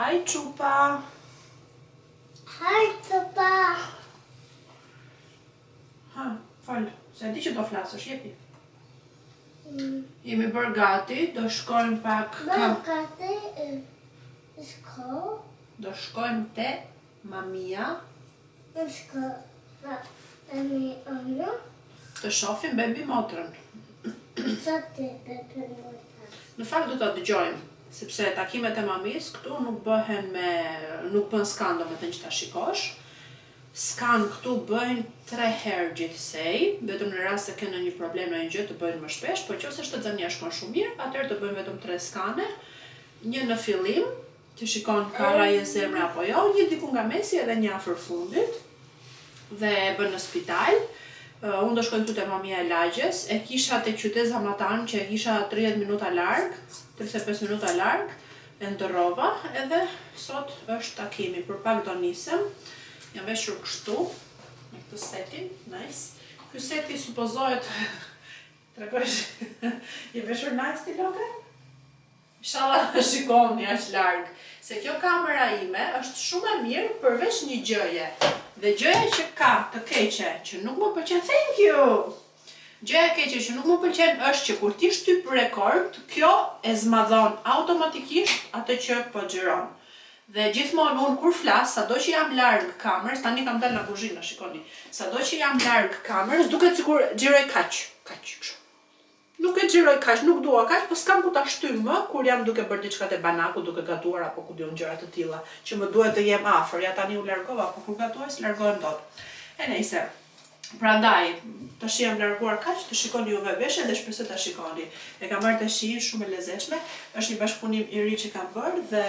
Hi çupa. Hi çupa. Ha, fol, se e di që do flasësh, jepi. Mm. Jemi bërë gati, do shkojmë pak... Bërë gati, shko. Do shkojmë te mamia. Do shko, mami ono. Të shofim bebi motrën. Sot e bebi motrën. Në fakt do ta dëgjojmë, sepse takimet e mamisë këtu nuk bëhen me nuk bën skan domethënë që ta shikosh. Skan këtu bëjnë 3 herë gjithsej, vetëm në rast se ke ndonjë problem ndonjë gjë të bëjnë më shpesh, po qofse shtatzënia shkon shumë mirë, atëherë të bëjnë vetëm 3 skane, një në fillim, që shikon ka rrahje zemre apo jo, një diku nga mesi edhe një afër fundit dhe e bën në spital. Unë do shkoj këtu te mamia e lagjes, e kisha te qyteza matanë që e kisha 30 minuta larg, 35 minuta larg, e ndërrova edhe sot është takimi, për pak do nisem. Jam veshur kështu me këtë setin, nice. Ky seti supozohet tregosh je veshur nice ti Loke? Ishalla të shikoni aq larg, se kjo kamera ime është shumë e mirë përveç një gjëje. Dhe gjëja që ka të keqe që nuk më pëlqen, thank you. Gjëja e keqe që nuk më pëlqen është që kur ti shtyp record, kjo e zmadhon automatikisht atë që po xhiron. Dhe gjithmonë unë kur flas, sado që jam larg kamerës, tani kam dalë nga kuzhina, shikoni. Sado që jam larg kamerës, duket sikur xhiroj kaq, kaq kështu. Nuk e xhiroj kaq, nuk dua kaq, po s'kam ku ta shtyj më kur jam duke bërë diçka te banaku, duke gatuar apo ku di unë gjëra të tilla, që më duhet të jem afër. Ja tani u largova, po kur gatuaj s'largohem dot. E nejse. Prandaj, tash jam larguar kaq, të shikoni juve veshjen dhe shpresoj ta shikoni. E kam marrë te Shein, shumë e lezetshme. Është një bashkëpunim i ri që kam bërë dhe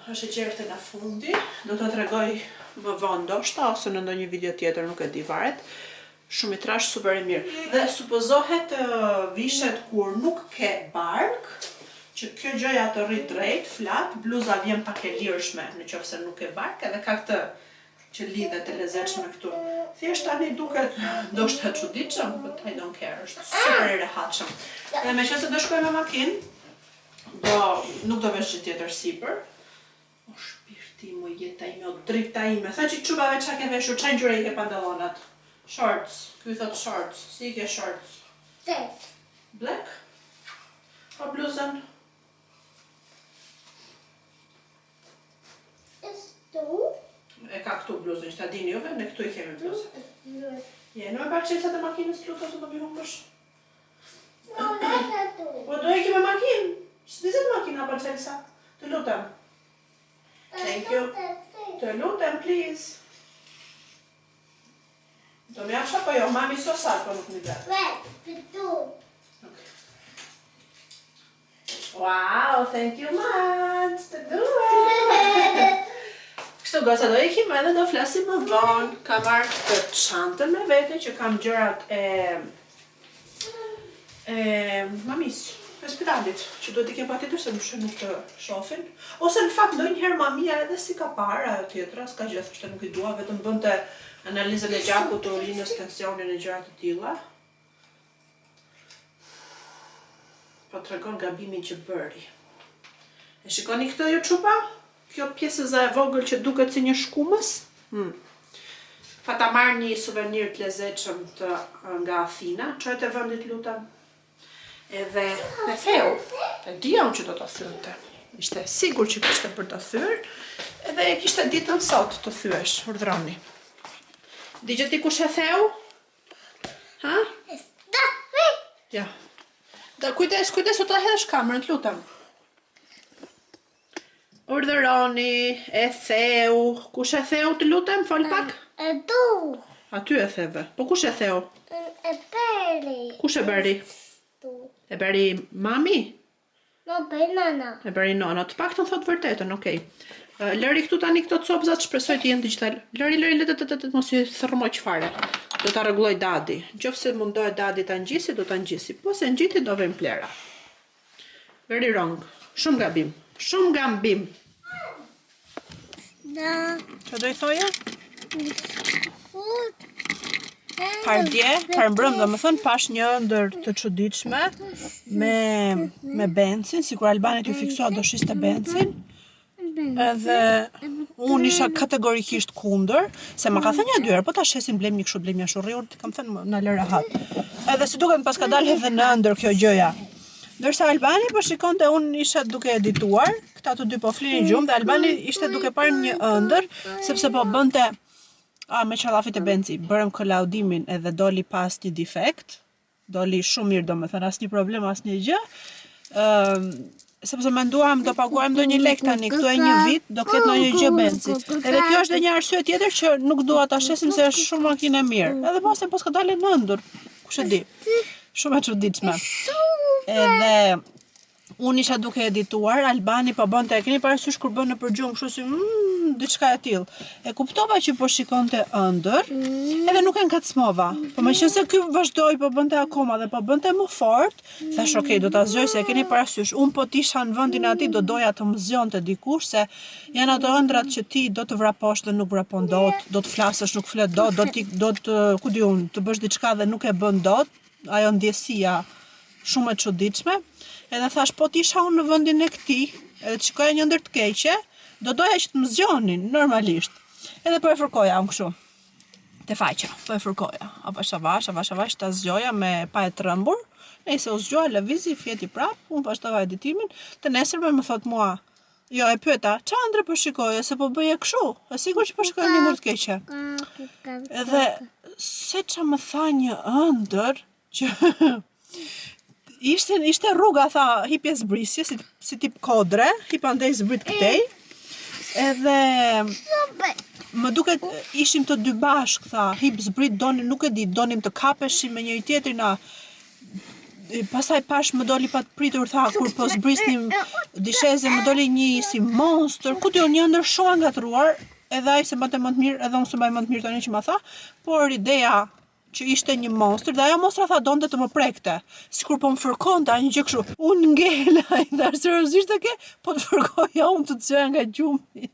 është e gjerë te nga fundi. Do ta tregoj më vonë ndoshta ose në ndonjë video tjetër, nuk e di varet. Shumë i trash, super i mirë. Dhe supozohet të vishet kur nuk ke bark, që kjo gjëja të rri drejt, flat, bluza vjen pak e lirshme në qoftë se nuk ke bark, edhe ka këtë që lidhet e lezetshme këtu. Thjesht tani duket ndoshta çuditshëm, but I don't care, është super i rehatshëm. Dhe meqenëse do shkoj me makinë, do nuk do vesh gjë tjetër sipër. O shpirti im, o jeta ime, o drita ime. Tha që çupave ça ke veshur, ça ngjyre i ke pantallonat? Shorts, ky thot shorts, si i ke shorts? Black. Black? Po bluzën? Këtu. E ka këtu bluzën, që ta dini juve, ne këtu i kemi bluzën. Je, në me pak çelësat e makinës, lutem se do m'i humbësh. Po do ikim me makinë. S'ndizet makina pa çelësa. Të lutem. Thank you. Të lutem, please. Do më japsh apo jo? Mami so sad po nuk më dhe. Wait, këtu. Okay. Wow, thank you much. Të dua. Kështu goca do ikim edhe do flasim më vonë. Kam marrë këtë çantën me vete që kam gjërat e e mamis, e spitalit, që duhet i kem patjetër se ndryshe nuk të shohin. Ose në fakt ndonjëherë mamia edhe si ka parë ajo tjetra, s'ka gjë thoshte nuk i dua, vetëm bënte analizën e gjakut, të urinës, tensionin e gjëra të tilla. Po tregon gabimin që bëri. E shikoni këtë ju çupa? Kjo pjesëza e vogël që duket si një shkumës? Hmm. Pata marrë një suvenir të lezetshëm të nga Athina, çoje te vendit lutem. Edhe e theu. E dija unë që do ta thyente. Ishte sigur që kishte për ta thyer, edhe e kishte ditën sot të thyesh, urdhroni. Di gjë ti kush e theu? Ha? Da, Ja. Da, kujdes, kujdes, o ta hedhësh kamerën, të lutem. Urdhëroni, e theu. Kush e theu, të lutem, fol pak? E du. Aty e theve. Po kush e theu? E bëri. Kush e bëri? Tu. E bëri mami? No, bëri nana. E bëri nana. Të paktën thot vërtetën, okej. Lëri këtu tani këto copëzat, shpresoj të jenë të gjitha. Lëri, lëri, lëri, të të të mos i thërrmoq fare. Do ta rregulloj dadi. Nëse mundohet dadi ta ngjisi, do ta ngjisi. Po se ngjiti do vejmë plera. Very wrong. Shumë gabim. Shumë gabim. Da. Që do i thoja? Fut. Par dje, par mbrëm, do më thënë, pash një ëndërr të çuditshme me, me Benzin, sikur Albanit ju fiksua do shiste Benzin. Edhe unë isha kategorikisht kundër, se ma ka thënë një dy herë, po ta shesim blem një kështu, blem një ashtu rri, unë kam thënë na lë rehat. Edhe si duket më paska dalë edhe në ëndër kjo gjëja. Ndërsa Albani po shikonte, unë isha duke edituar, këta të dy po flinin gjumë dhe Albani ishte duke parë një ëndër, sepse po bënte a me qallafit e Benzi, bërëm kolaudimin edhe doli pa asnjë defekt, doli shumë mirë domethënë, asnjë problem, asnjë gjë. Ëm sepse menduam do paguajmë ndonjë lek tani këtu e një vit, do ketë ndonjë gjë Benzi. Edhe kjo është dhe një arsye tjetër që nuk dua ta shesim se është shumë makinë e mirë. Edhe pastaj pas ka dalë në ëndër. Kush e di. Shumë e çuditshme. Edhe unë isha duke edituar, Albani po bënte, e keni parasysh kur bën nëpër gjumë kështu si mm, diçka e tillë. E kuptova që po shikonte ëndër, edhe nuk e ngacmova. Po meqenëse ky vazhdoi po bënte akoma dhe po bënte më fort, thash ok, do ta zgjoj se e keni parasysh. Unë po të isha në vendin e atij do doja të më zgjonte dikush se janë ato ëndrat që ti do të vraposh dhe nuk vrapon dot, do të flasësh nuk flet dot, do të do të ku di unë, të bësh diçka dhe nuk e bën dot, ajo ndjesia shumë e çuditshme. Edhe thash po të isha unë në vendin e këtij, edhe të shikoja një ëndër të keqe, do doja që të më zgjonin normalisht. Edhe po e fërkoja unë kështu. Te faqja, po e fërkoja. Avash avash, avash avash ta zgjoja me pa e trembur. Nejse u zgjua, lëvizi, fjeti prap, unë vazhdova editimin. Të nesërmen më thot mua, jo e pyeta, ça ëndre po shikoje, se po bëje kështu, e sigurt që po shikoje një ëndër të keqe. Edhe se ça më tha një ëndër që ishte ishte rruga tha hipje zbrisje si si tip kodre, hip andej zbrit këtej. Edhe më duket ishim të dy bashkë tha, hip zbrit donim nuk e di, donim të kapeshim me njëri tjetrin a pastaj pash më doli pa të pritur tha kur po zbrisnim disheze më doli një si monstër, ku di unë një ëndër shumë e ngatërruar, edhe ai s'e mbante mend mirë, edhe unë s'e mbaj mend mirë tani që ma tha, por ideja që ishte një monstër dhe ajo monstra tha donte të më prekte, sikur po më fërkonte a një gjë kështu. Unë ngela, i thash seriozisht e ke? Po të fërkoja unë të të zgjoja nga gjumi.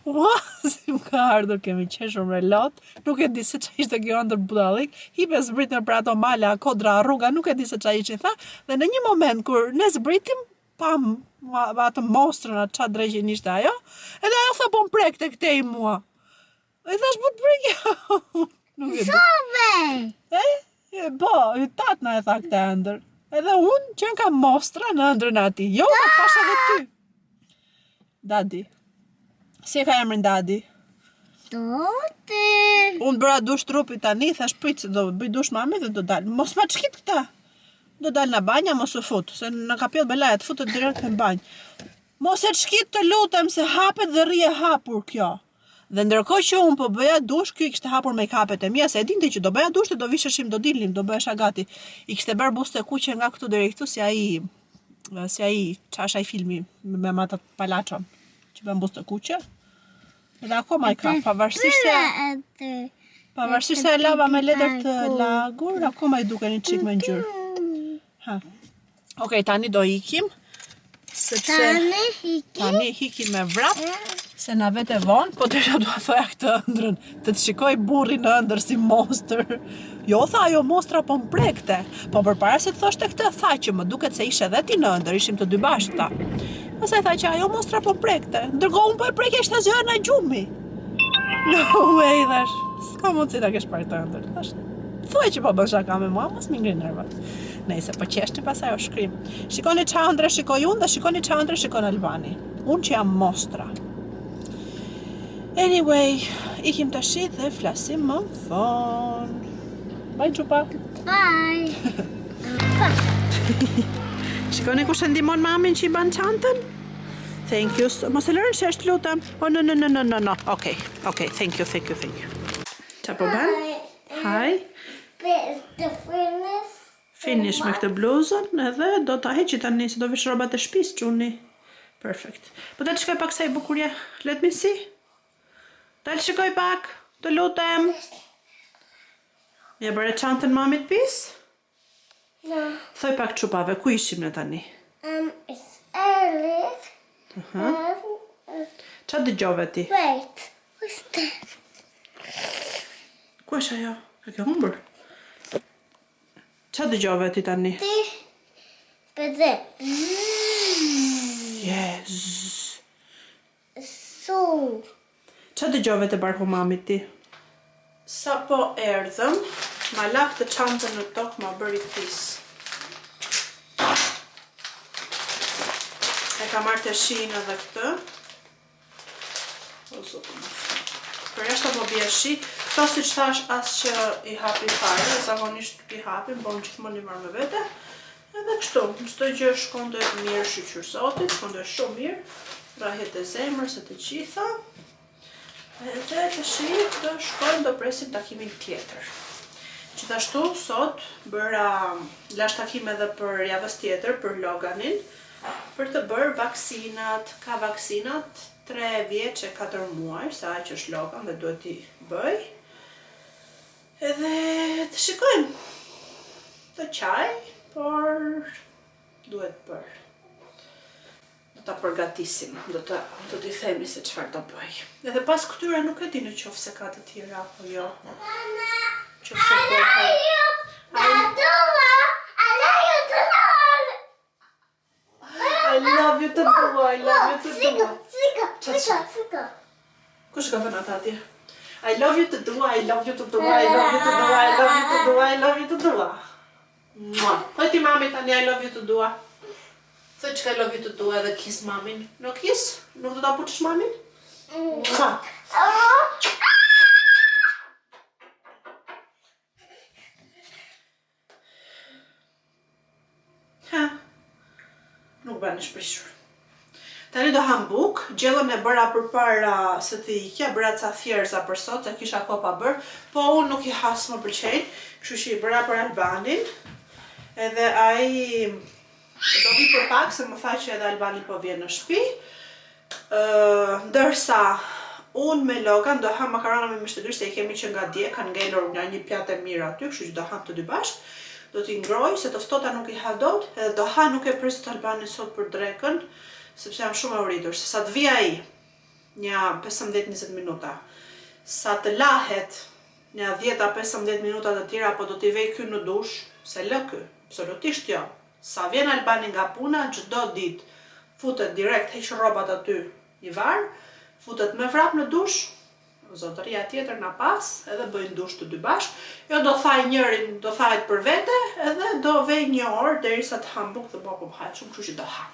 Ua, si më ka ardhur, kemi qeshur me lot, nuk e di se ça ishte kjo ëndër budallik, hip e zbrit nëpër ato male, a kodra, a rruga, nuk e di se ça ishin tha, dhe në një moment kur ne zbritim, pam atë monstrën, atë ça dreqin ishte ajo, edhe ajo tha po më prekte këtej mua. E thash po të prekja. Nuk e di. Sove! E? E, po, ytat na e tha këtë ëndër. Edhe unë që ka mostra në ëndrën e atij. Jo, tha pasha dhe ty. Dadi. Si e ka emrin Dadi? Dodi. Unë bëra dush trupi tani, thash prit se do bëj dush mami dhe do dal. Mos ma çkit këta. Do dal në banja, mos u fut, se në ka pjell belaja të futet direkt në banjë. Mos e çkit të lutem se hapet dhe rri e hapur kjo. Dhe ndërkohë që unë po bëja dush, ky i kishte hapur make-upet e mia, se e dinte që do bëja dush dhe do visheshim, do dilnim, do bëhesha gati. I kishte bërë buzët e kuqe nga këtu deri këtu si ai si ai, ça është ai filmi me me atë palaçon që bën buzët e kuqe. Edhe akoma i ka, pavarësisht se pavarësisht se e lava me letër të lagur, akoma i duken një çik me ngjyrë. Ha. Okej, tani do ikim sepse Tani ikim. Tani ikim me vrap se na vete vonë, po desha t'ua thoja këtë ëndrrën, të të shikoj burri në ëndër si monstër. Jo, tha ajo mostra po më prekte. Po përpara se të thoshte këtë, tha që më duket se ishe edhe ti në ëndër, ishim të dy bashkë, tha. Pastaj tha që ajo mostra po më prekte. Ndërkohë unë po e prekja që ta zgjoja nga gjumi. No way, thash. S'ka mundësi ta kesh parë këtë ëndër. Thash, thuaj që po bën shaka me mua, mos mi ngri nervat. Nejse, po qeshni pastaj o shkrim. Shikoni ça ëndrre shikoj unë dhe shikoni ça ëndrre shikon Albani. Unë që jam mostra. Anyway, ikim tashi dhe flasim më vonë. Bye, çupa. Bye. Shikoni kush e ndihmon mamin që i ban çantën? Thank you. so- Mos e lërën shesh, lutem. Oh, no, no, no, no, no, no. Okay, okay, thank you, thank you, thank you. Ça po ban? Hi. The finish. Finish me këtë bluzën edhe do ta heqi tani se do vish rrobat e shtëpisë çuni. Perfect. Po dal shikoj pak sa i bukur je. Let me see. Dal shikoj pak, të lutem. Ja bëre çantën mamit pis? No. Thoj pak çupave, ku ishim ne tani? It's early. Aha. Ça dëgjove ti? Wait. What's that? Ku është ajo? E ke humbur? Ça dëgjove ti tani? Ti. Bëze. Yes. Su. Ça dëgjove te barku mamit ti? Sapo erdhëm, ma la këtë çantën në tokë, ma bëri pis. E ka marrë te Shein edhe këtë. O zotë më. Përjashta po bie shi. Këto siç thash as që i hapi fare, zakonisht i hapim, po unë gjithmonë i marr me vete. Edhe kështu, çdo gjë shkonte mirë shyqyr Zotit, shkonte shumë mirë. Rrahjet e zemrës e të gjitha. Edhe tashi do shkojmë, do presim takimin tjetër. Gjithashtu sot bëra lash takim edhe për javës tjetër për Loganin, për të bërë vaksinat. Ka vaksinat 3 vjeç e 4 muaj, sa aq është Logan dhe duhet t'i bëj. Edhe të shikojmë. Do qaj, por duhet bërë. Do ta përgatisim, do të do t'i themi se çfarë do bëj. Edhe pas këtyre nuk e di në qoftë se ka të tjera apo jo. Qoftë se bëhet. I love you të dua, I love you të dua. Sika, sika, sika. Kush ka thënë ata atje? I love you të dua, I love you të dua, I love you të dua, I love you të dua, I love you të dua. Mua. Thoj ti mami tani I love you të dua. Thoj çka I love you të dua edhe kiss mamin. No kiss? Nuk do ta puçësh mamin? Mua. Ha. Nuk bën është prishur. Tani do ham bukë, gjellën e bëra përpara se të ikja, bëra ca thjerrëza për sot, se kisha kohë pa bërë, po unë nuk i ha s'më pëlqejnë, kështu që i bëra për Albanin. Edhe ai do vi për pak, se më tha që edhe Albani po vjen në shtëpi. Ë, ndërsa unë me Logan do ham makarona me mish të grirë se i kemi që nga dje, kanë ngelur nga një pjatë e mirë aty, kështu që do ham të dy bashkë. Do t'i ngroj se të ftohta nuk i ha dot, edhe do ha nuk e pres dot Albanin sot për drekën, sepse jam shumë e uritur, se sa të vi ai, një 15-20 minuta, sa të lahet një 10 a 15 minuta të tjera, po do t'i vej ky në dush, se lë ky, absolutisht jo. Sa vjen Albani nga puna, çdo ditë futet direkt, heq rrobat aty i var, futet me vrap në dush, zotëria tjetër na pas, edhe bëjnë dush të dy bashkë. Jo do thaj njërin, do thahet për vete, edhe do vej një orë derisa të ham bukë dhe po po hahet shumë, kështu që do ha.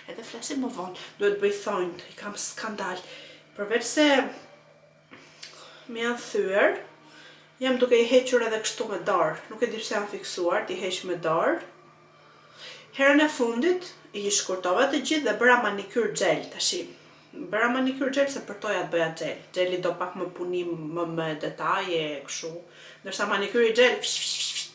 Edhe flasim më vonë, duhet bëj thonjt, i kam skandal. Përveç se më janë thyer, jam duke i hequr edhe kështu me dorë. Nuk e di pse janë fiksuar, t'i heq me dorë. Herën e fundit i shkurtova të gjithë dhe bëra manikyr xhel tashi. Bëra manikyr xhel se përtoja të bëja xhel. Xheli do pak më punim, më me detaje kështu. Ndërsa manikyri xhel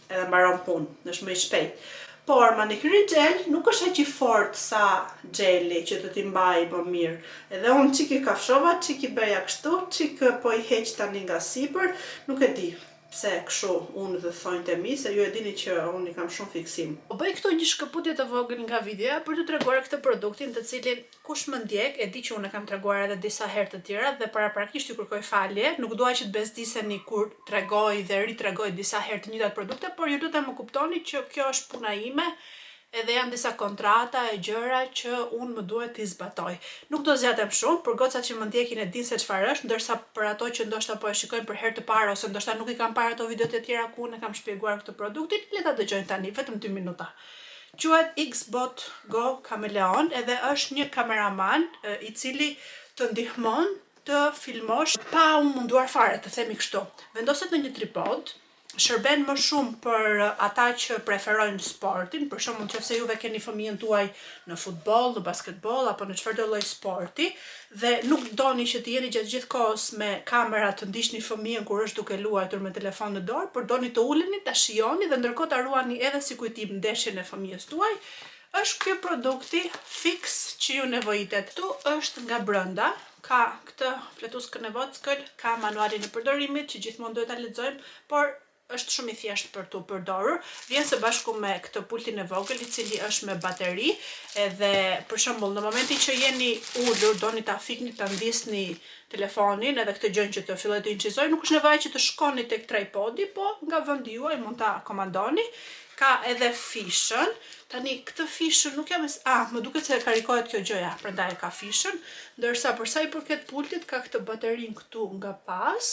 edhe mbaron punë, është më i shpejt. Por manikyri xhel nuk është aq i fortë sa xheli që të t'i mbaj më mirë. Edhe unë çik i kafshova, çik i bëja kështu, çik po i heq tani nga sipër, nuk e di pse kështu unë dhe thonjtë e mi, se ju e dini që unë i kam shumë fiksim. Po bëj këtu një shkëputje të vogël nga videoja për t'ju treguar këtë produktin të cilin kush më ndjek e di që unë e kam treguar edhe disa herë të tjera dhe paraprakisht ju kërkoj falje, nuk dua që të bezdiseni kur tregoj dhe ritregoj disa herë të njëjtat produkte, por ju lutem më kuptoni që kjo është puna ime edhe janë disa kontrata e gjëra që unë më duhet t'i zbatoj. Nuk do zgjatem shumë, për gocat që më ndjekin e dinë se çfarë është, ndërsa për ato që ndoshta po e shikojnë për herë të parë ose ndoshta nuk i kanë parë ato videot e tjera ku unë e kam shpjeguar këtë produktin, le ta dëgjojnë tani, vetëm 2 minuta. Quhet Xbot Go Chameleon edhe është një kameraman i cili të ndihmon të filmosh pa u munduar fare, të themi kështu. Vendoset në një tripod, shërben më shumë për ata që preferojnë sportin, për shembull nëse juve keni fëmijën tuaj në futboll, në basketboll apo në çfarëdo lloj sporti dhe nuk doni që të jeni gjatë gjithë kohës me kamera të ndiqni fëmijën kur është duke luajtur me telefon në dorë, por doni të uleni, ta shijoni dhe ndërkohë ta ruani edhe si kujtim ndeshjen e fëmijës tuaj, është ky produkti fiks që ju nevojitet. Këtu është nga brenda, ka këtë fletuskën e vockël, ka manualin e përdorimit që gjithmonë duhet ta lexojmë, por është shumë i thjeshtë për t'u përdorur. Vjen së bashku me këtë pultin e vogël i cili është me bateri, edhe për shembull në momentin që jeni ulur, doni ta fikni, ta ndisni telefonin edhe këtë gjën që të filloj të incizoj, nuk është nevoja që të shkoni tek tripodi, po nga vendi juaj mund ta komandoni. Ka edhe fishën. Tani këtë fishën nuk jam e ah, më duket se karikohet kjo gjëja, prandaj e ka fishën. Ndërsa për sa i përket pultit ka këtë baterinë këtu nga pas.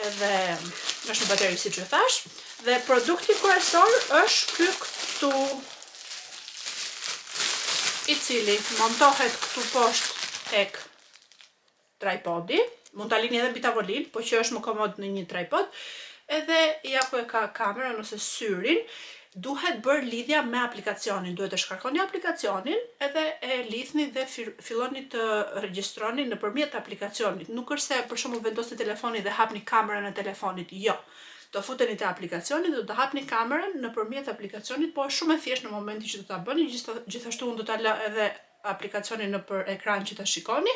Edhe është një bateri siç ju thash. Dhe produkti kryesor është ky këtu i cili montohet këtu poshtë tek tripodi. Mund ta lini edhe mbi tavolinë, po që është më komod në një tripod. Edhe ja ku e ka kamerën ose syrin, duhet bërë lidhja me aplikacionin. Duhet të shkarkoni aplikacionin edhe e lidhni dhe filloni të regjistroni nëpërmjet aplikacionit. Nuk është se për shembull vendosni telefonin dhe hapni kamerën e telefonit. Jo. Do futeni te aplikacioni dhe do të hapni kamerën nëpërmjet aplikacionit, po është shumë e thjeshtë në momentin që do ta bëni, gjithashtu unë do ta lë edhe aplikacionin nëpër ekran që ta shikoni.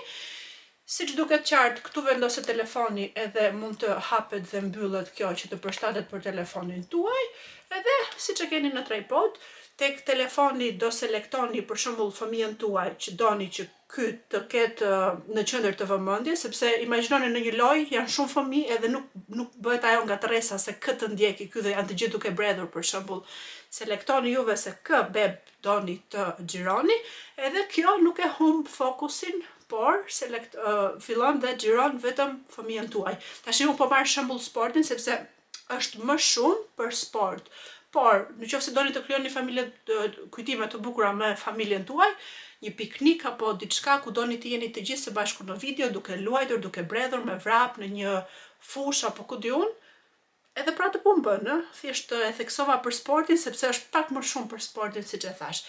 Siç duket qartë, këtu vendoset telefoni edhe mund të hapet dhe mbyllet kjo që të përshtatet për telefonin tuaj. Edhe siç e keni në tripod, tek telefoni do selektoni për shembull fëmijën tuaj që doni që ky të ketë në qendër të vëmendjes, sepse imagjinoni në një lojë janë shumë fëmijë edhe nuk nuk bëhet ajo ngatërresa se kë të ndjeki ky dhe janë të gjithë duke bredhur për shembull. Selektoni juve se kë beb doni të xhironi, edhe kjo nuk e humb fokusin, por selekt, uh, fillon dhe xhiron vetëm fëmijën tuaj. Tash unë po marr shembull sportin sepse është më shumë për sport. Por, në qoftë se doni të krijoni familje kujtime të bukura me familjen tuaj, një piknik apo diçka ku doni të jeni të gjithë së bashku në video, duke luajtur, duke bredhur me vrap në një fushë apo ku di unë, edhe për atë punë bën, ë? Thjesht e theksova për sportin sepse është pak më shumë për sportin siç e thash.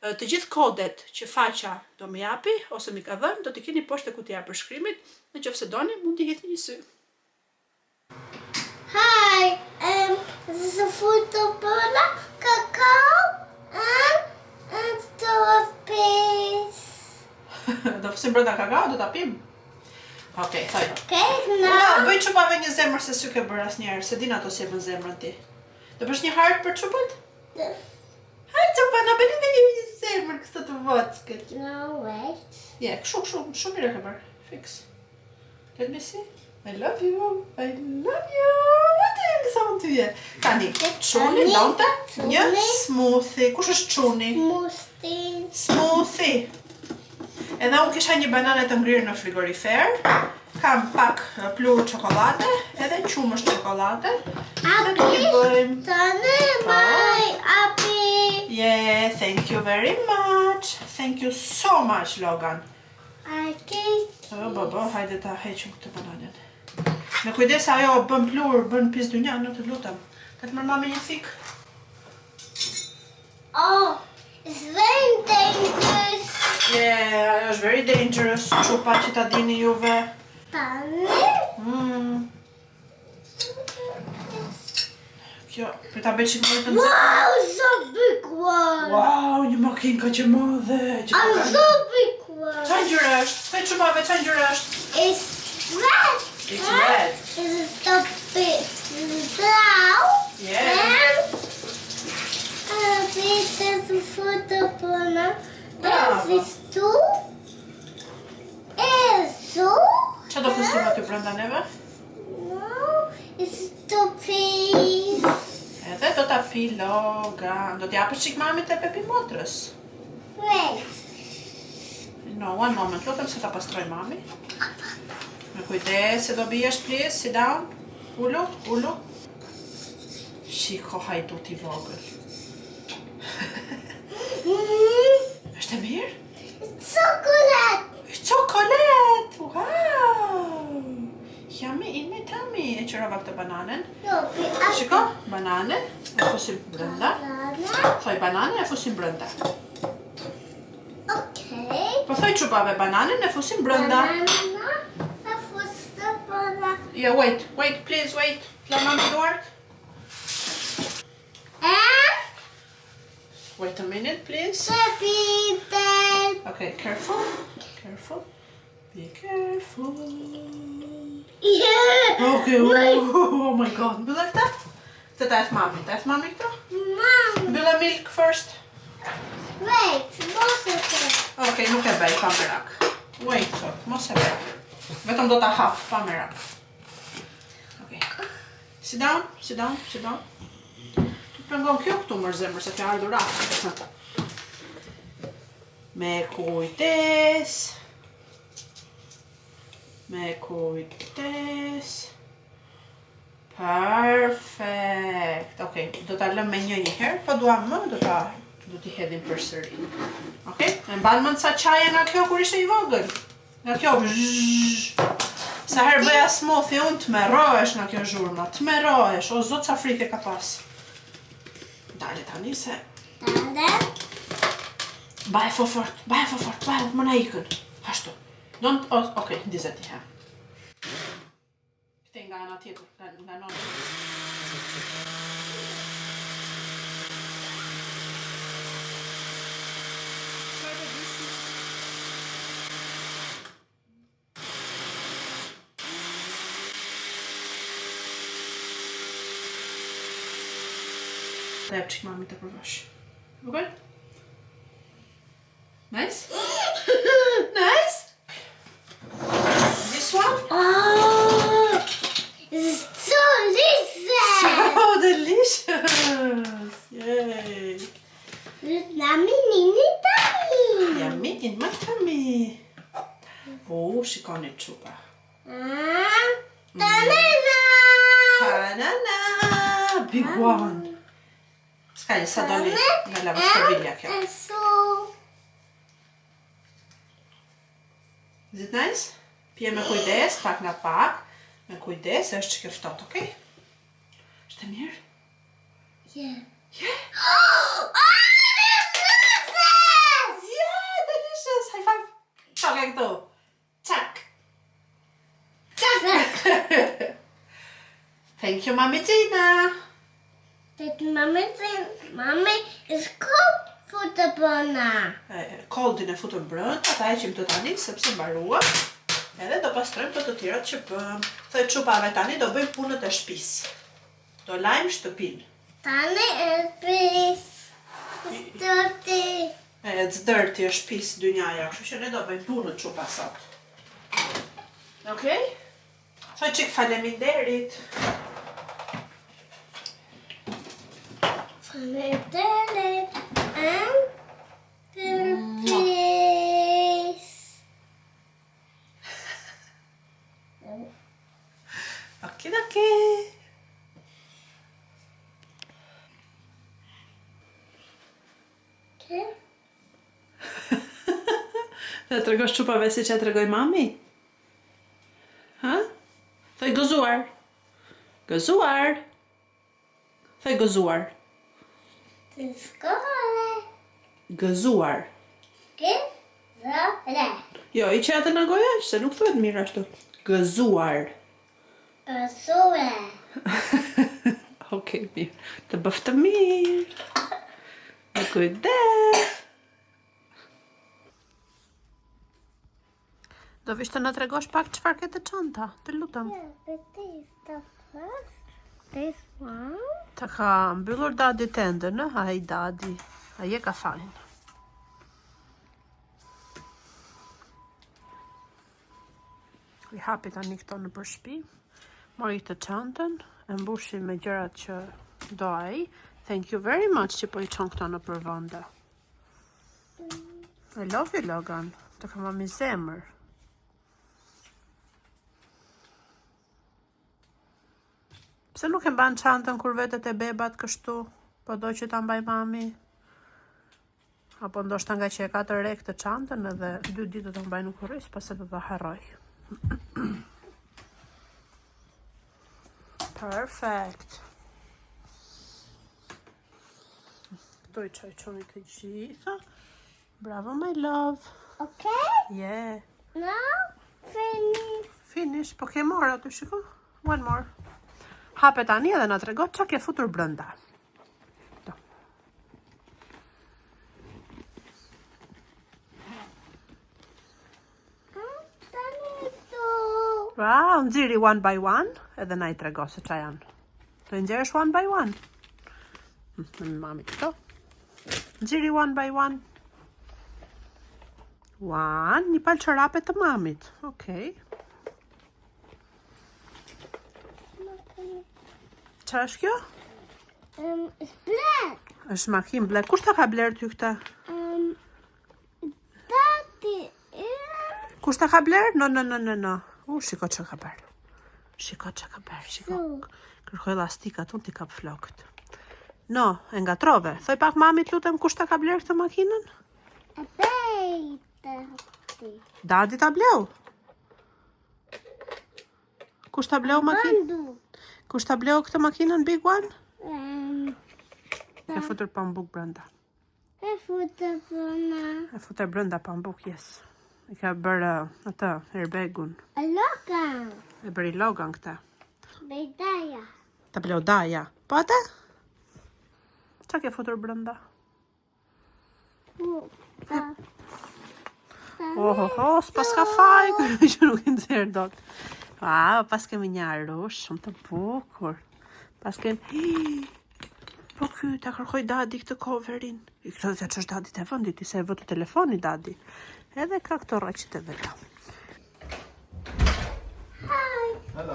Të gjithë kodet që faqja do më japi ose mi ka dhënë, do t'i keni poshtë te kutia e përshkrimit, në qoftë se doni mund t'i hidhni një sy. Hi, um, this is a footballer, cacao, and, and the piece. Do fusim brenda kakao, do ta pim. Okej, thoj. Okay, Ua, now. bëj çupave një zemër se s'ju ke bërë asnjëherë, se din ato si e bën zemrën ti. Do bësh një heart për çupat? Hajde çupa, na bëni dhe një një zemër këtë të vockël. No, wait. Ja, kështu, kështu, shumë mirë e ke bërë. Fiks. Let me see. I love you. I love you. Atë e sa mund të vje. Tani, çuni Tani, donte një çuni. smoothie. Kush është çuni? Smoothie. Smoothie. Edhe unë kisha një banane të ngrirë në frigorifer. Kam pak pluhur çokollate, edhe qumësht çokollate. Dhe do t'i bëjmë. Tani, my happy. Yeah, thank you very much. Thank you so much, Logan. I can. O, bo, bo, hajde ta heqim këtë bananen. Me kujdes ajo bën pluhur, bën pis dynja, në të lutem. Ka të marr mami një thik. Oh, it's very dangerous. Yeah, ajo është very dangerous. Çupa që ta dini juve. Tani. Mm. Kjo, për ta bëj çik më të nxehtë. Wow, it's a big one. Wow, një makinë kaq e madhe. Që A ka- so big one. Qa ngjyrë është? Thuj çupave, qa ngjyrë është? It's red. It's red. It's the big brown. Yeah. And this is footballer. Bravo. And this two. And so. Qa do fusim aty brenda neve? No, it's the piece. Edhe do ta pi Logan. Do t'japësh çik mamit e Pepi motrës. Wait. No, one moment, lutem se ta pastroj mami. Me kujdes se do biesh, please, sit down. Ulu, ulu. Shiko hajdut i vogël. Është e mirë? Chocolate. Chocolate! Wow! Yummy in my tummy. E qërova këtë bananen. No, Shiko, banane, e fusim brenda. Banana. Thoj banane, e fusim brenda. Okay. Po thoj çupave bananen, e fusim brenda. Banana. A footballer. Yeah, wait, wait, please, wait. La mami duart. And Wait a minute, please. happy birthday. Okay, careful. Careful. Be careful. Yeah. Okay, oh, oh my god. Mbylle këtë? Këtë ta eth mami. Ta eth mami këto? Mom, Mbylle milk first. wait, mos e bëj. Okej, nuk e bëj, pa merak. Wait, thot, mos e bëj. Vetëm do ta hap, pa merak. Okej. Sit down, sit down, sit down. Pengon kjo këtu mër zemër se ka ardhur afër. Me kujdes. Me kujdes. Perfekt. Okej, okay, do ta lëm me një një herë, po duam më, do ta do t'i hedhim përsëri. Okej? Okay? E mban mend sa qaje nga kjo kur ishe i vogël? Nga kjo zhzh. Sa herë bëja smoothie unë tmerrohesh nga kjo zhurma, tmerrohesh. O zot sa frikë ka pas. Dale tani se. Dale. Baj fo fort, baj fo fort, baj, më na ikën. Ashtu. Don't, oh, okej, okay, ndizet një herë. Këtej nga ana tjetër, nga, nga nona. Ta jap çik mami të provosh. Okay? Nice? nice? This one? Oh, it's so delicious! So delicious! Yay! Yummy in tummy! Yummy in my tummy! Oh, shikoni çupa. Ah, banana! Banana! Big one! S'ka një sa doli nga lavastovilja kjo. Is it nice? Pije me kujdes, pak nga pak. Me kujdes, se është çikë e ftohtë, okej? Është e mirë? Yeah. Yeah? Oh, delicious! Yeah, delicious! High five! Çak e këtu. Çak! Çak! Thank you, Mami Tina! Thank you, Mami Tina. Mami is cold for the bona. Coldin e futëm brenda, ta heqim të tani, sepse mbaruam. Edhe do pastrojmë të të tjerat që bëm. Thoj çupave tani do bëjmë punët e shtëpisë. Do lajmë shtëpinë. Tani e pis. Dirty. E, it's dirty, është pis dynjaja, kështu që ne do bëjmë punët çupa sot. Okej? Thoj çik faleminderit. Faleminderit. And peace. Okej, okej. Okay. Dhe tregosh çupave si që e tregoj mami? Ha? Thoj gëzuar. Gëzuar. Thoj gëzuar. Gëzuar. Gëzuar. Gëzuar. Jo, i që atë në goja, se nuk thuhet mirë ashtu. Gëzuar. Gëzuar. Okej, mirë. Të bëftë mirë. Me kujdes. Do vish të na tregosh pak çfarë ke te çanta, të lutem. Yeah, but this the first. This one. Ta ka mbyllur dadi tendën, ë? Ai dadi. Ai e ka fajin. I hapi tani këto nëpër shtëpi. Mori këtë çantën, e mbushi me gjërat që do ai. Thank you very much që po i çon këto nëpër vende. I love you, Logan. Të kam mami zemër. Pse nuk e mban çantën kur vete te bebat kështu? Po do që ta mbaj mami? Apo ndoshta nga që e ka të re këtë çantën edhe dy ditë do ta mbaj në kurriz, pastaj do ta harroj. Perfect. Këto i çoj çoni të gjitha. Bravo my love. Okay. Yeah. Now finish. Finish, po ke more aty shiko. One more. Hape tani edhe na trego çka ke futur brenda. Do. Tani so. Wow, nxiri one by one, edhe na i trego se ça janë. Do i nxjerrësh one by one. Në mami këto. Nxiri one by one. One, një palë çorape të mamit. Okej. Qa është kjo? Um, it's black. Është makinë black. Kush ta ka blerë ty këtë? Um, daddy. Kush ta ka blerë? No, no, no, no, no. U, shiko që ka bërë. Shiko që ka bërë, shiko. Kërkoj elastikat, unë t'i kap flokët. No, e ngatrove. Thoj pak mamit, lutem, kush ta ka blerë këtë makinën? A baby. Daddy. Daddy ta bleu. Kush ta bleu makinën? Bandu. Kush ta bleu këtë makinën Big One? Um, E futur pambuk brenda. e futë puna. E futur brenda pambuk, yes. E ka bërë uh, atë airbagun. A Logan. E bëri Logan këtë. Bedaja. Ta bleu daja. Po atë? Qa ke futur brenda? Po. Pa. Oh, oh, oh, s'pas ka faj, që nuk i nxjerr dot. Wow, pas kemi një arush shumë të bukur. Pas kemi... Po ky, ta kërkoj daddy këtë coverin. I këtë të çështë daddy të vendit, ti se e vë të telefoni daddy. Edhe ka këto rraqet e veta. Hi. Hello.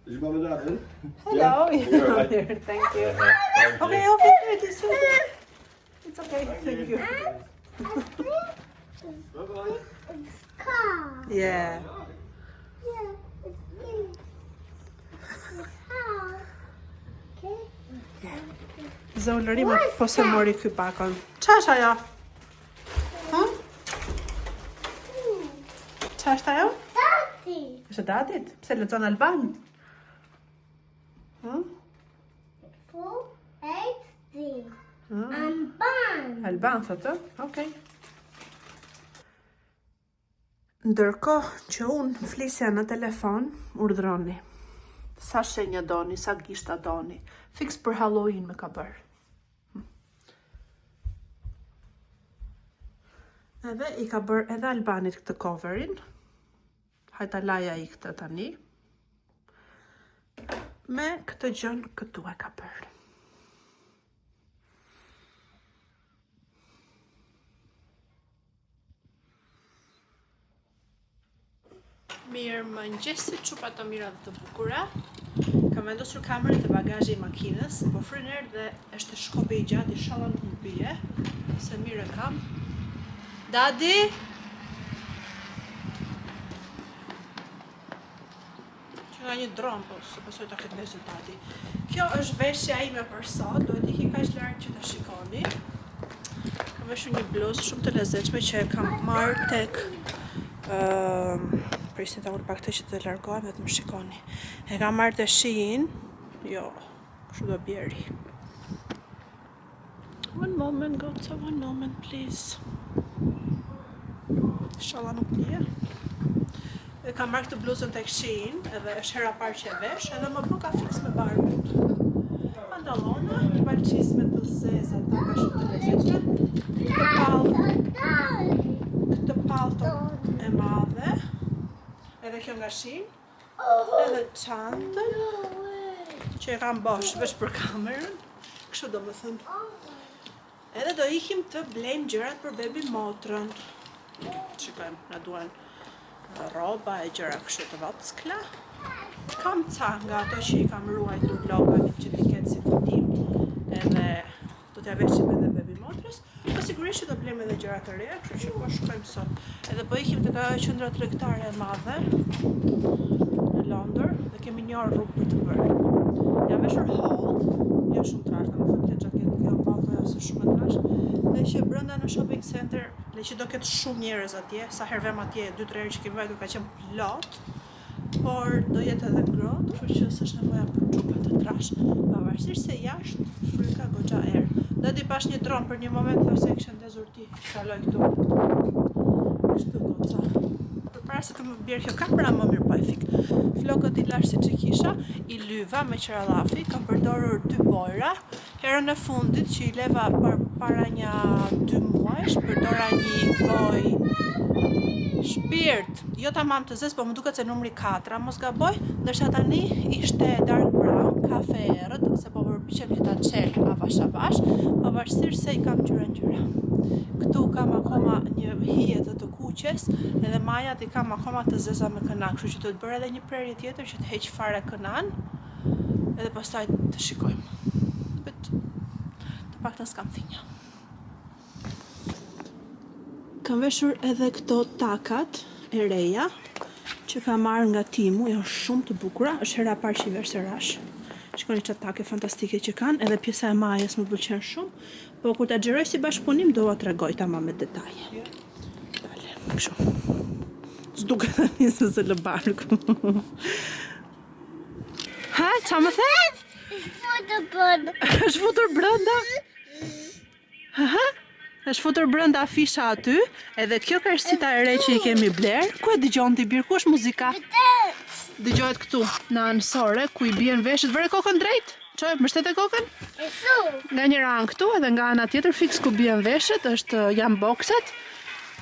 Is your mum and dad in? Hello, Yeah. You're right. here, thank you. Thank Okay, you. okay, it is okay. It's okay, thank you. Bye bye. It's car. Yeah. Yeah, it's big. It's house. Okay. Zë ulërima, po se mori ky pakon. Qa është ajo? Ha? Qa është ajo? Daddy. Është e dadit? Pse lexon Alban? Hm? 4 8 D. Hmm. Alban. Alban, thotë, ë? Okej. Ndërkohë që unë flisja në telefon, urdhroni. Sa shenja doni, sa gishta doni. Fiks për Halloween më ka bërë. Hm. Edhe i ka bërë edhe Albanit këtë coverin. Hajt ta laja i këtë tani. Me këtë gjën këtu e ka bërë. Mirë mëngjesi, çupa të mira dhe të bukura. Kam vendosur kamerën te bagazhi i makinës, po fryn erë dhe është shkopi i gjatë, inshallah nuk më bie, se mirë e kam. Daddy? Që nga një dron, po se besoj ta ketë ndezur daddy. Kjo është veshja ime për sot, duhet iki kaq larg që ta shikoni. Kam veshur një bluzë shumë të lezetshme që e kam marrë tek ëm prisni ta ul pak këtë që të largohem dhe të më shikoni. E kam marrë te Shein. Jo, kështu do bjeri. One moment, goca, one moment, please. Inshallah nuk bie. E kam marrë këtë bluzën tek Shein, edhe është hera parë që e vesh, edhe më bëka fiks me barbën. Pantallona, balçisme të zeza, taka shumë të lezetshme. Këtë pallto, këtë pallto e madhe, edhe kjo nga Shein, edhe çantën që e kam bosh veç për kamerën, kështu do më thënë. Edhe do ikim të blejmë gjërat për bebi motrën. Shikojmë, na duan rroba e gjëra kështu të vockla. Kam ca nga ato që i kam ruajtur Loganit që t'i ketë si kujtim. Edhe do t'ja veshim edhe bebi motrës. Po sigurisht që do blejmë edhe gjëra të reja, kështu që po shkojmë sot. Edhe po ikim tek ajo qendra tregtare e madhe në Londër dhe kemi një orë rrugë për të bërë. Jam veshur holl, jo shumë trash, domethënë kjo xhaketë, kjo palltoja ose shumë e trash, dhe që brenda në shopping center, le që do ketë shumë njerëz atje, sa herë vem atje, 2-3 herë që kemi vajtur ka qenë plot, por do jetë edhe ngrohtë, kështu që s'është nevoja për çupa të trash, pavarësisht se jashtë fryka goxha erë. Daddy pash një dron për një moment thash se e kishe ndezur ti, që kaloi këtu. Kështu goca. Përpara se të më bjerë kjo kamera, më mirë po e fik. Flokët i lash siç i kisha, i lyva me qera llafi, kam përdorur dy bojra. Herën e fundit që i leva për para një 2 muajsh, përdora një boj shpirt, jo tamam të zezë, po më duket se numri 4, mos gaboj, ndërsa tani ishte dark brown, kafe e errët, se po përpiqem që ta çel avash avash, pavarësisht se i kam ngjyra ngjyra. Këtu kam akoma një hije të të kuqes, edhe majat i kam akoma të zeza me këna, kështu që duhet bërë edhe një prerje tjetër që të heq fare kënan. Edhe pastaj të shikojmë. But të paktën s'kam thinja. Kam veshur edhe këto takat e reja që kam marrë nga Temu, janë shumë të bukura, është hera e parë që i vesh sërash. Shikoni çfarë take fantastike që kanë, edhe pjesa e majës më pëlqen shumë, po kur ta xhiroj si bashkëpunim do ua tregoj tamam me detaje. Dale, kështu. S'duket tani se se lë barku. Ha, ça më the? Futur brenda. Është futur brenda? Ha? Është futur brenda fisha aty, edhe kjo car seat-a e re që i kemi bler. Ku e dëgjon ti bir? Ku është muzika? Dëgjohet këtu, në anësore, ku i bien veshët. Vëre kokën drejt? Çoje, mbështete kokën? Nga njëra anë këtu edhe nga ana tjetër fiks ku bien veshët, është janë bokset.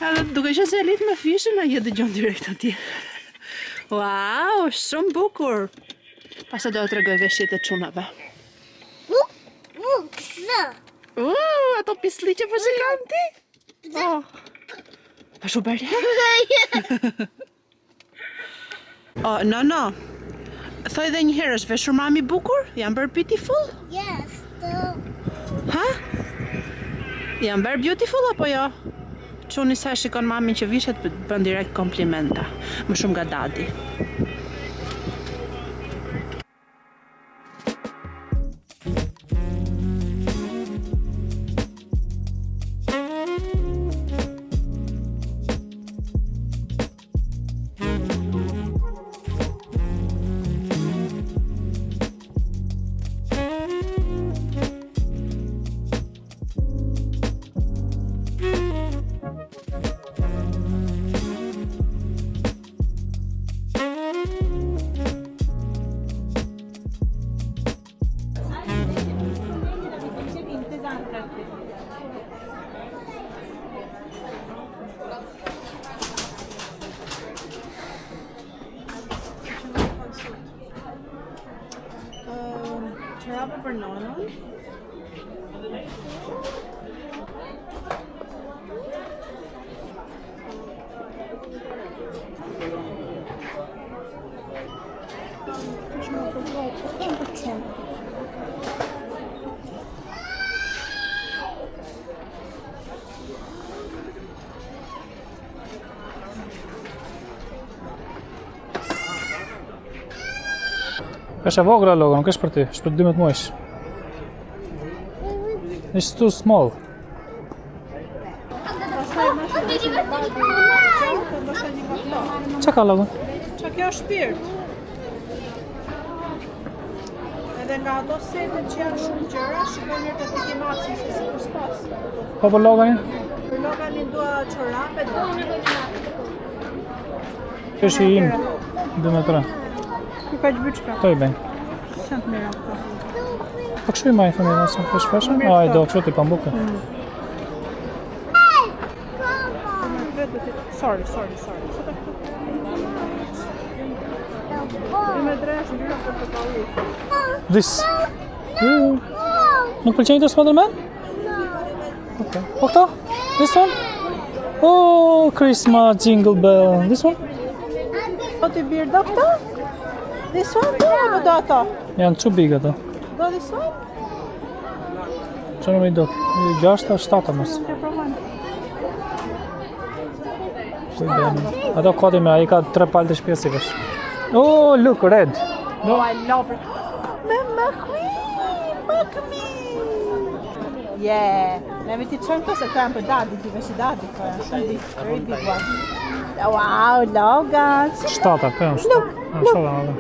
Edhe duke qenë se e lidh me fishën, ai e dëgjon direkt atje. Wow, shumë bukur. Pastaj do të tregoj veshjet e çunave. U, u, kse. U, ato pisliqe po shikon ti? Oh. Pa shu bërë? Oh, no, no. Thoj edhe një herë, është veshur mami bukur? Jam bërë beautiful? Yes, të. Ha? Jam bërë beautiful apo jo? Çuni sa e shikon mamin që vishet bën direkt komplimenta. Më shumë nga daddy. Çorape për nonën. Është e vogël Logan, nuk është për ty, është për 12 muajsh. It's too small. Çka ka Logan? Qa kjo është shpirt? Edhe nga ato setet që janë shumë gjëra, shikoj mirë të TK Maxx se si për spas. Po për Loganin? Për Loganin dua çorape, dua. Kjo është i im, 2 me 3. Ku ka gjbyçka? Këto i bëjnë. Sa të mira këto. Po kështu i marrin fëmijët ose fish fashion? A, i do kështu ti pambuke. Sorry, sorry, sorry. Sa të këto? 2 me 3 është ngjyra portokalli. This. Mm. Nuk pëlqen këto Spider-Man? Okay. Po këto? This one? Oh, Christmas jingle bell. This one? Po ti bir do këto? This one do apo do ato? Janë too big ato. Do this one? Që në më i do? Gjashta, shtata mos. Të provojmë. Ku i bjen? Ato koti me, ai ka tre palë të shtëpisë si vesh. Oh, look, red. Oh, I love it. Me McQueen, McQueen. Yeah. Neve ti çojmë këto se këto janë për daddy, ti vesh i daddy, këto janë shumë big, very big one. Wow, Logan. Shtata, këto janë shtata. Janë shtata, ato.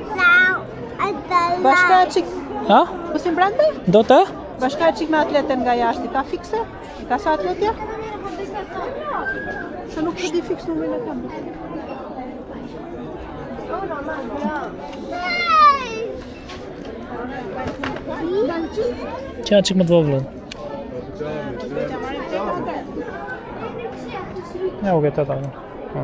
Bashka çik, Ha? pusim brenda? Do të? Bashka çik me atleten nga jashtë, i ka fikse? I ka sa atletja? Se nuk e di fiks numrin e këmbës. Që janë çik më të vogla. T'ja marrim te atë. Ja, u këtë ata. Po.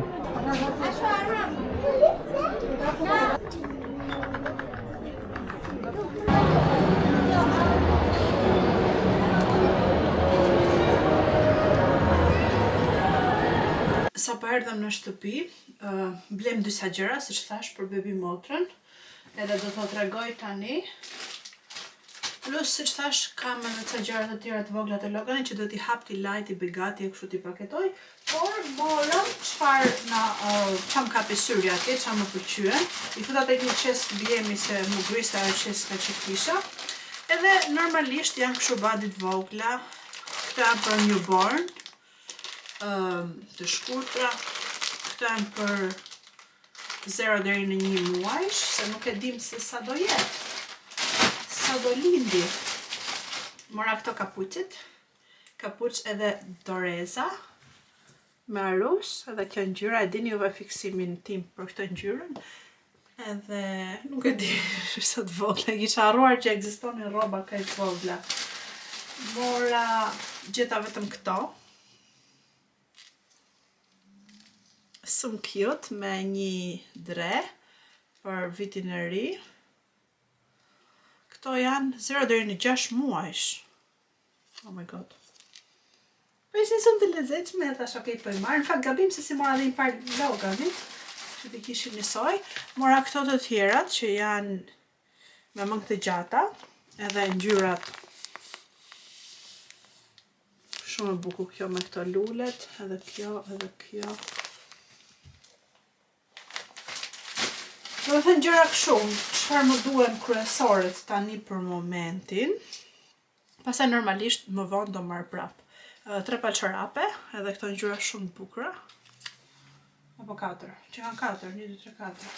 Sa po erdhëm në shtëpi, blem disa gjëra, siç thash, për bebi motrën, edhe do t'u tregoj tani. Plus, siç thash, kam edhe ca gjëra të tjera të vogla të Loganit që do t'i hap t'i laj, t'i bëj gati e kështu t'i paketoj, por morëm çfarë na uh, ça më kapi syri atje, ça më pëlqyen. I futa tek një qeskë bjemi se m'u griste ajo qeska që kisha. Edhe normalisht janë kështu badi të vogla, këto janë për newborn, uh, të shkurtra, këto janë për 0 deri në 1 muajsh, se nuk e dim se sa do jetë, sa do lindi. Mora këto kapuqet, kapuq edhe doreza, me arush, edhe kjo ngjyra, e dini juve fiksimin tim për këtë ngjyrën, edhe nuk e di sa të vogla, kisha harruar që ekzistonin rroba kaq të vogla. Mora, gjeta vetëm këto, Shumë cute me një dre për vitin e ri. Këto janë 0 deri në 6 muajsh. Oh my god. Po ishin shumë të lezetshme, thash ok, po i marr. Në fakt gabim se s'i mora dhe një par Loganit, që t'i kishin njësoj. Mora këto të tjerat që janë me mëngë të gjata, edhe ngjyrat Shumë e bukur kjo me këto lulet, edhe kjo, edhe kjo. Domethënë gjëra kështu, çfarë më duhen kryesoret tani për momentin. Pastaj normalisht më vonë do marr prap. Tre palë çorape, edhe këto ngjyra shumë të bukura. Apo katër, që kanë katër, 1, 2, 3, 4.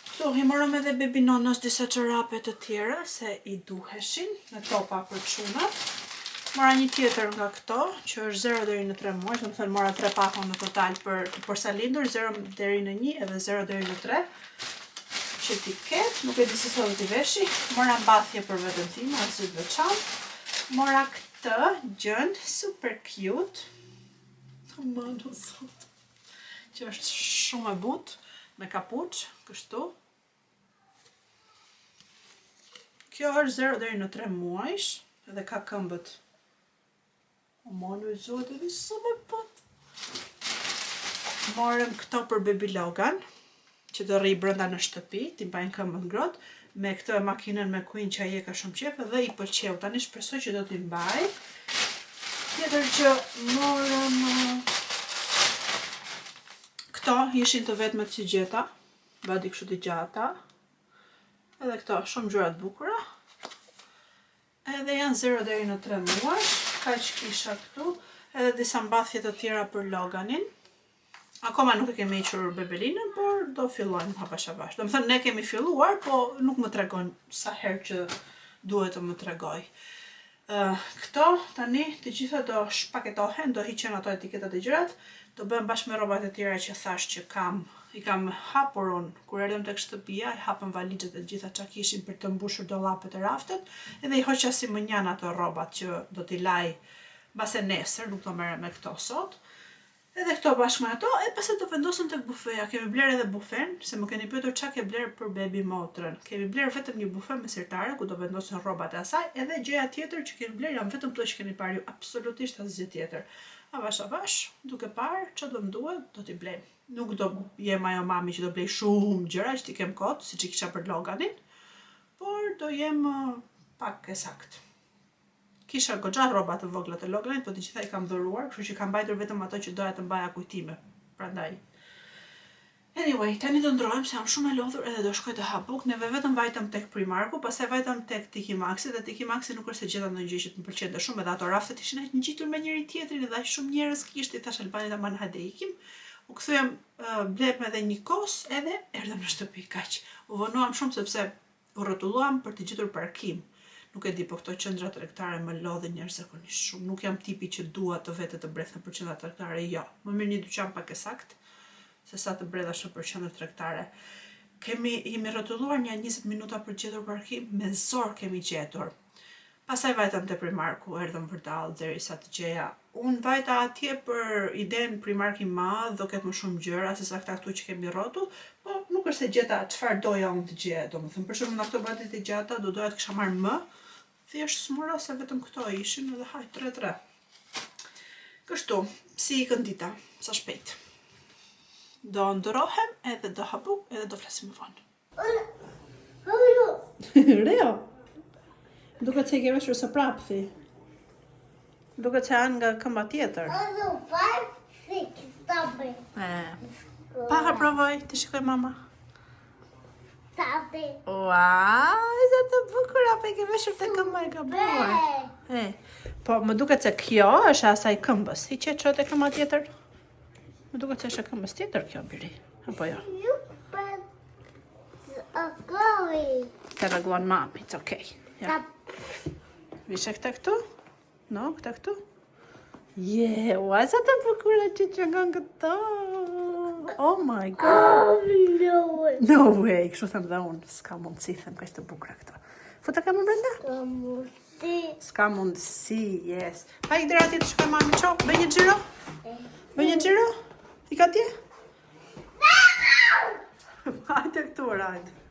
Këtu i morëm edhe bebi nonës disa çorape të tjera, se i duheshin me topa për çunat. Mora një tjetër nga këto, që është 0 deri në 3 muaj, domethënë mora 3 pako në total për të porsalindur, 0 deri në 1 edhe 0 deri në 3, që t'i ketë, nuk e di se sa do t'i veshi. Mora mbathje për veten time, asgjë të veçantë. Mora këtë gjën super cute, Aman o zot. Që është shumë e butë, me kapuç, kështu. Kjo është 0 deri në 3 muajsh, edhe ka këmbët. Aman o zot, edhe shumë e butë. Morëm këto për Baby Logan, që do rri brenda në shtëpi, t'i mbajnë këmbët ngrohtë, me këtë makinën McQueen që ai e ka shumë qejf dhe i pëlqeu. Tani shpresoj që do t'i mbaj. Tjetër që morëm këto ishin të vetmet që gjeta, badi kështu të gjata. Edhe këto shumë ngjyra të bukura. Edhe janë 0 deri në 3 muaj, kaq kisha këtu, edhe disa mbathje të tjera për Loganin. Akoma nuk e kemi hequr bebelinën, por do fillojmë avash avash. Domethënë, ne kemi filluar, po nuk më tregon sa herë që duhet të më tregoj. Uh, këto tani të gjitha do shpaketohen, do hiqen ato etiketat e gjërat, do bëhen bashkë me rrobat e tjera që thash që kam, i kam hapur unë, kur erdhëm tek shtëpia, i hapëm valixhet e gjitha ça kishim për të mbushur dollapet e raftet, edhe i hoqa si mënjanë ato rrobat që do t'i laj mbase nesër, nuk do merrem me këto sot. Edhe këto bashkë me ato, e pastaj do vendosen tek bufeja. Kemi blerë edhe bufen, se më keni pyetur ça ke blerë për bebi motrën. Kemi blerë vetëm një bufe me sirtare ku do vendosen rrobat e asaj, edhe gjëja tjetër që kemi blerë janë vetëm këto që keni parë ju, absolutisht asgjë tjetër. Avash avash, duke parë ça do më duhet, do t'i blejmë. Nuk do jem ajo mami që do blej shumë gjëra që t'i kem kot, siç i kisha për Loganin, por do jem pak e saktë. Kisha goxha rroba të vogla të Loganit, po të gjitha i kam dhuruar, kështu që kam mbajtur vetëm ato që doja të mbaja kujtime. Prandaj. Anyway, tani do ndrohem se jam shumë e lodhur edhe do shkoj të ha bukë. Neve vetëm vajtëm tek Primarku, pastaj vajtëm tek TK Maxi dhe TK Maxi nuk është se gjeta ndonjë gjë që të më pëlqente shumë, edhe ato raftet ishin aq ngjitur me njëri tjetrin edhe aq shumë njerëz kishte, i thash Albanit aman hajde ikim. U kthyem, uh, blemë edhe një kos edhe erdhëm në shtëpi kaq. U vonuam shumë sepse U rrotulluam për të gjetur parkim. Nuk e di, po këto qendra tregtare më lodhin jashtëzakonisht shumë. Nuk jam tipi që dua të vete të bredh nëpër qendra tregtare, jo. Më mirë një dyqan pak e saktë, se sa të bredhash nëpër qendër tregtare. Kemi, jemi rrotulluar nja 20 minuta për të gjetur parkim, me zor kemi gjetur. Pastaj vajtëm te Primarku, erdhëm vërdallë derisa të gjeja. Unë vajta atje për idenë Primark i madh, do ketë më shumë gjëra se sa këta këtu që kemi rrotull, po nuk është se gjeta çfarë doja unë të gjeja, domethënë për shembull nga këto baditë e gjata do doja të kisha marrë më, thjesht s'mora se vetëm këto ishin edhe hajt 3-3. Kështu, si ikën dita, sa shpejt. Do ndërrohem edhe do ha bukë edhe do flasim më vonë. Reo. Duket se i ke veshur së prapthi. Duket se janë nga këmba tjetër. Other five, six, seven. E. Pa ha provoj, të shikoj mama. Seven. Ua, sa të bukura, pa i ke veshur te këmba e gabuar. E, po më duket se kjo është e asaj këmbës. I që çot e këmba tjetër? Më duket se është e këmbës tjetër kjo, biri. Apo jo? You put a glory. Të rregullon mami, it's okay. Ja. Vishe këta këtu? No, këta këtu? Je, ua, sa të bukura që që nga këto. Oh my God. Oh no. No way, kështu them dhe unë, s'ka mundësi, them kaq të bukura këto. Futa kamën brenda? Kamusti. S'ka mundësi, yes. Pa i dera atje të shkoj mami, ço, bëj një xhiro? Bëj një xhiro? I ka atje? Hajde këtu, hajde.